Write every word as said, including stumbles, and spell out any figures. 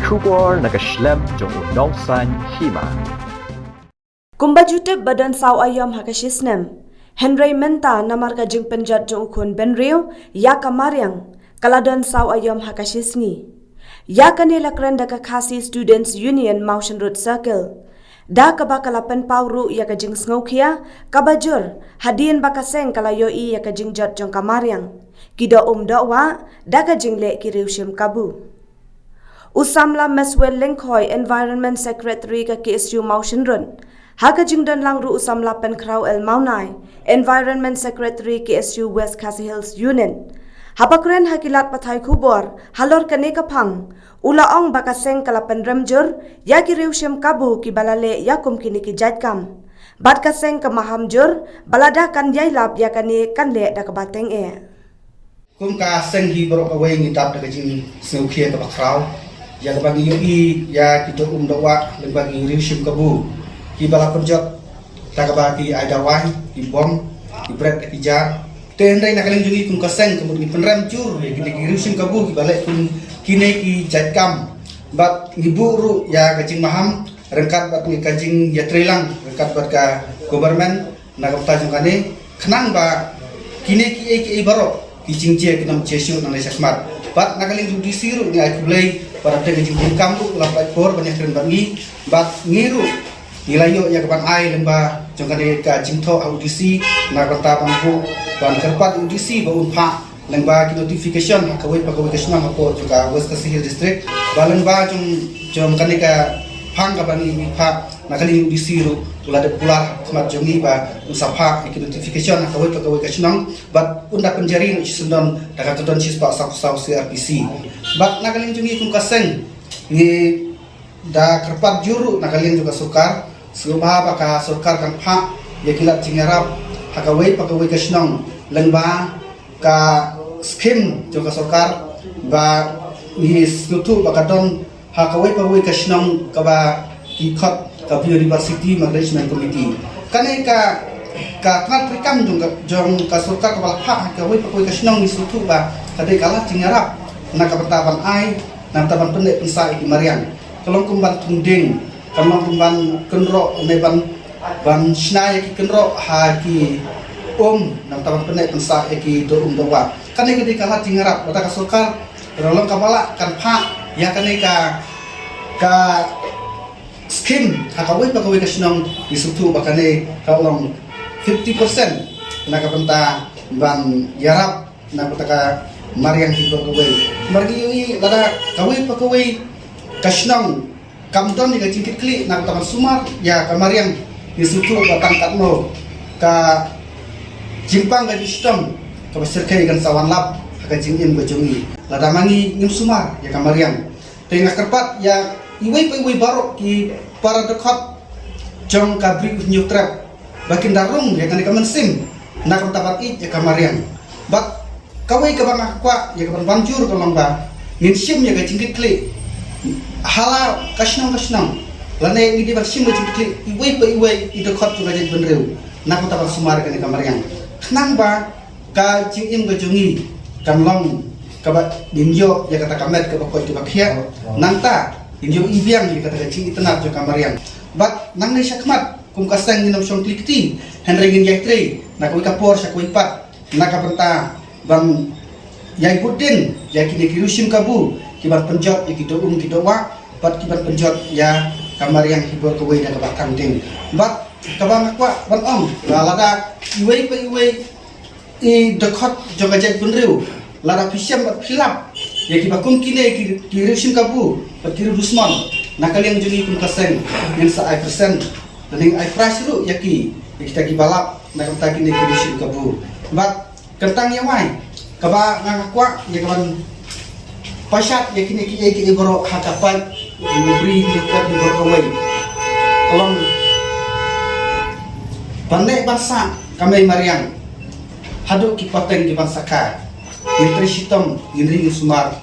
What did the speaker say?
Khubor na ka shlem jong u nongsan hima. Kumba ju tip ba don saw aïom ha ka shisnem. Hynrei mynta namar ka jingpynjot jong u khun bynriew ïa ka mariang, ka la don saw aïom ha ka shisngi. Ïa kane la kren da ka Khasi Students Union Mawshynrut Circle. Da kaba ka la pynpaw ruh ïa ka jingsngewkhia kaba jur hadien ba ka seng ka la ïohi ïa ka jingjot jong ka mariang, ki doh um doh wah, da ka jingleh ki riewshim kabu. U samla Meswell Lyngkhoi, Environment Secretary ka K S U Mawshynrut. Ha ka jingdon lang ruh u samla Pynkhraw L Mawnai, Environment Secretary K S U West Khasi Hills Union. Haba kren ha ki lad pathai khubor halor kane ka phang, u la ong ba ka seng ka la pynrem jur ïa ki riewshim kabu kiba la leh ïa kum kine ki jait kam. Bad ka seng ka maham jur ba lada kan ïai lap ïa kane kan leh da kaba teng eh. Kum ka seng hi baroh kawei ngi dap da ka jingsngewkhia kaba khraw ïa kaba ngi ïohi ïa ki doh um doh wah lyngba ki riewshim kabu kiba la pynjot da kaba ki ai dawai, ki bom, ki bret da ki jar. Te hynrei na ka liang jong ngi kum ka seng ka mut ngi pynrem jur ïa kine ki riewshim kabu kiba leh kum kine ki jait kam. Bad ngi buh ruh ïa ka jingmaham ryngkat bad ngi ka jingïatreilang ryngkat bad ka government na ka bynta jong kane, khnang ba kine kiei kiei baroh ki jingjia kin ym jia shuh nangne shakhmat. Bad na ka liang jong u D C ruh ngi ai khublei ba da ka jingdonkam ruh la pait por ban ïakren bad ngi, bad ngi ruh ngi la ïoh ïa ka ban ai lyngba jong kane ka jingthoh ha u D C na ka bynta ban buh ban kyrpad u D C ba un phah lyngba ki notification ha kawei pa kawei ka shnong hapoh jong ka West Khasi Hills District. Ba lyngba jong, jong kane ka phang kaba ngi, ngi phah na ka liang u D C ruh u la dep kular ha khmat jong ngi ba un sa phah ïa ki notification ha kawei pa kawei ka shnong bad un da pynjari noh shisyndon da ka kyndon shispah sawphew saw C R P C. Bad na ka liang jong ngi kum ka seng ngi da kyrpad jur ruh na ka liang jong ka sorkar, sngewbha ba ka sorkar kan phah ïa ki lad jingïarap ha kawei pa kawei ka shnong lyngba ka skim jong ka sorkar ba ngi sngewthuh ba ka don ha kawei pa kawei ka shnong kaba ki khot ka Biodiversity Management Committee. Kane ka, ka tnat treikam jong ka, jong ka sorkar kaba la phah ha kawei pa kawei ka shnong ngi sngewthuh ba ka dei ka lad jingïarap na ka bynta ban ai, na ka bynta ban pynneh pynsah ïa ki mariang. Ka long kum ban thung dieng, ka long kum ban kynroh ne ban, ban shna ïa ki kynroh ha ki um, na ka bynta ban pynneh pynsah ïa ki doh um doh wah. Kane ka dei ka lad jingïarap, lada ka sorkar ka long kaba lah kan phah ïa kane ka, ka skim ha kawei pa kawei ka shnong, ngi sngewthuh ba kane ka long fifty percent na ka bynta ban ïarap na ka bynta ka mariang hi baroh kawei. Namar ngi ïohi lada kawei pa kawei ka shnong kam don ïa ka jingkitkhlieh na ka bynta ban sumar ïa ka mariang, ngi sngewthuh ba tang katno ka jingpang ka jingshitom kaba shyrkhei kan sa wan lap ha ka jingim ka jong ngi lada ma ngi ngim sumar ïa ka mariang. Te nga kyrpad ïa iwei pa iwei baroh ki para dkhot jong ka Bri U Hynñiewtrep ba kin da rung ïa kane ka mynsiem na ka bynta ban ïeit ïa ka mariang. Bad kawei kaba nga kwah ïa ka ban ban jur ka long ba ngin shim ïa ka jingkitkhlieh ha la ka shnong ka shnong, lane ngi dei ban shim ka jingkitkhlieh iwei pa iwei i dkhot jong ka jaitbynriew na ka bynta ban sumar ïa kane ka mariang, khnang ba ka jingim ka jong ngi kan long kaba ngin ïoh ïa kata ka met kaba koit kaba khiah. Nangta ngin ïohi biang ïa kata ka jingitynnad jong ka mariang. Bad nangne shakhmat kum ka seng ngin ym shong kli kti, hynrei ngin ïai trei na kawei ka por sha kawei pat na ka bynta ban ïai bud dien ïa kine ki riewshim kabu kiban pynjot ïa ki doh um ki doh wah bad kiban pynjot ïa ka mariang hi baroh kawei da kaba thang dien. Bad kaba nga kwah ban ong ba lada iwei pa iwei i dkhot jong ka jaitbynriew, lada phi shem bad phi lap ïa kiba kum kine ki, ki riewshim kabu bad ki riew dusmon, na ka liang jong ngi kum ka seng ngin sa ai percent, ngin ai prize ruh ïa ki, ïa kita kiba lap na ka bynta kine ki riewshim kabu. Bad kyntang ïa wai kaba nga kwah ïa kaban pynshad ïa kine kiei kiei baroh ha ka paid U Bri U Hynñiewtrep hi baroh kawei. Ka long ban neh ban sah ka mei mariang haduh ki pateng kiban sa kha. Ngin trei shitom, ngin ri ngin sumar.